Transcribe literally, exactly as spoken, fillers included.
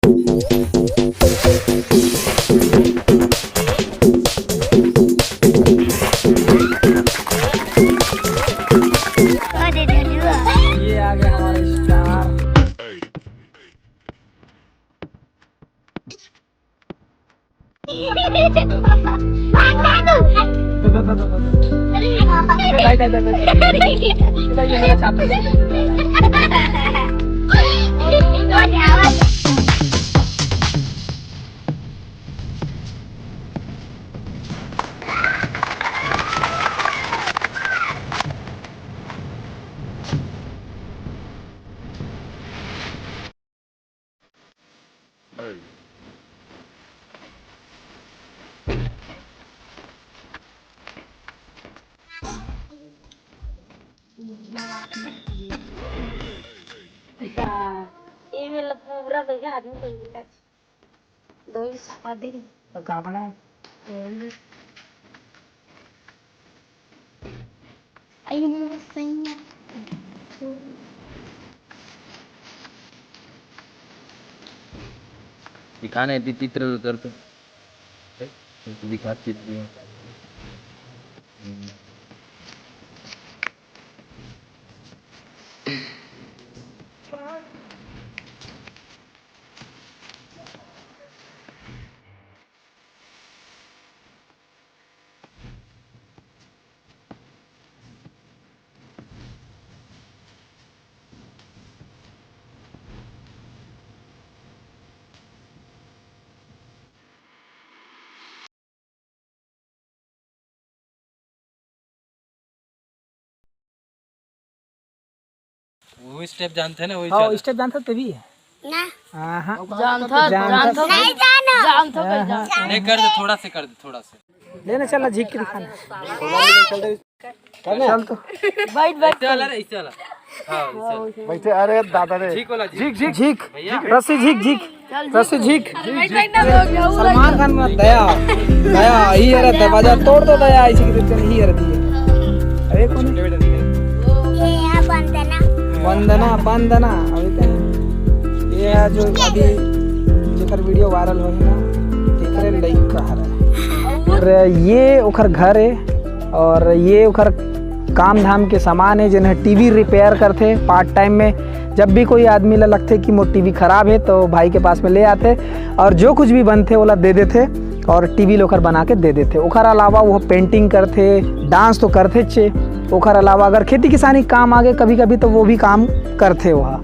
ये आ गया हमारा स्टार। ये मेरा पूरा भैया आदमी को दो ही सफा दे। तो का बना है? आई मेरे सैया। दिखाने दी चित्र उधर पे। दिखा चित्र। हम्म। वो स्टेप जानते हैं ना, वही हाँ, चला। स्टेप जानते हो तभी। ना। हाँ, हाँ। जानता, जानता। जानता। नहीं जानो। जानता, हाँ, हाँ। जानता। नहीं, कर दे, थोड़ा से कर दे, थोड़ा से। लेना चला, झीक के दिखाना। चल तो। बैठ, बैठ। ऐसे वाला रे, ऐसे वाला। हाँ, ऐसे वाला। बैठे, अरे दादा रे। झीक वाला, झीक। झीक, झीक। झीक। भैया। रस्सी झीक, झीक। रस्सी झीक। अरे बैठ, बैठ ना, हो गया, हो गया। सलमान खान में दया, दया, ये रे दरवाजा तोड़ दो दया, इसी की तो चल ही रहती है। अरे कौन है? ये है वंदना। वंदना, वंदना, अभी क्या है? ये है जो अभी जेकर वीडियो वायरल होही ना, तेकरे लइका हरे। और ये ओखर घर है और ये ओखर काम धाम के सामान है, जिन्हें टीवी रिपेयर करथे पार्ट टाइम में। जब भी कोई आदमी ला लगथे कि मोर टीवी खराब है, तो भाई के पास में ले आथे और जो कुछ भी बनथे, ओला दे देथे और टीवी ल ओखर बना के दे देथे। ओखर अलावा वो पेंटिंग करथे, डांस तो करथेच हे। ओखर अलावा अगर खेती किसानी के काम आगे कभी-कभी, तो वो भी काम करथे ओहा।